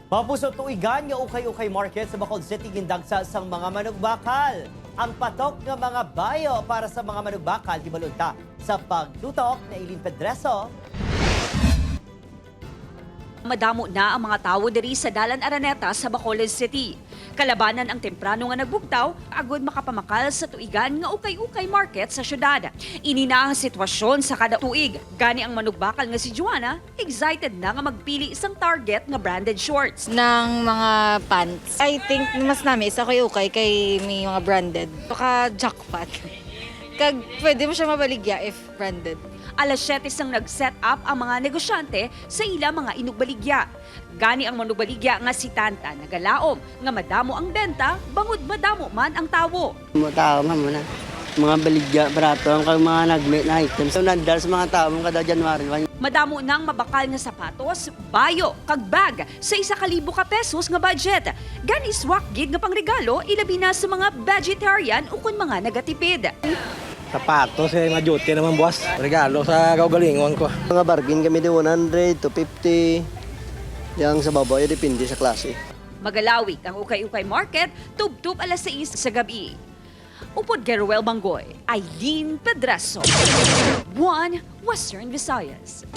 Mapuso, tuigan nga ukay-ukay market sa Bacolod City gindagsa sang mga manugbakal. Ang patok nga mga bayo para sa mga manugbakal gibalunta sa pagtutok na Eileen Pedreso. Madamo na ang mga tawo diri sa Dalan Araneta sa Bacolod City. Kalabanan ang temprano nga nagbugtaw agud makapamakal sa tuigan nga ukay-ukay market sa syudad. Ini na ang sitwasyon sa kada tuig. Gani ang manugbakal nga si Joanna, excited na nga magpili isang target nga branded shorts. Ng mga pants. I think mas nami isa kay ukay kay may mga branded. Baka jackpot. Kag pwede mo siya mabaligya if branded. Alas 7 sang nag-set up ang mga negosyante sa ila mga inugbaligya. Gani ang manugbaligya nga si Tanta nagalaom nga madamo ang benta bangod madamo man ang tawo. Mga tao nga muna. Mga baligya, barato, ang kag mga nagmit na items. So, nandal sa mga tao mo kada January 1. Madamo nang mabakal nga sapatos, bayo, kag bag sa 1,000 ka pesos nga budget. Gani swak gid nga pangregalo ilabi na sa mga vegetarian o kun mga nagatipid. Sapatos eh, maduty naman buwas. Regalo sa kaugalingon ko. Mga bargain kami di 100 to 50. Yang sa baba, eh, depende sa klase. Magalawig ang ukay-ukay market tubtub alas 6 sa gabi. Upod kay Ruel Banggoy, Eileen Pedraso. 1 Western Visayas.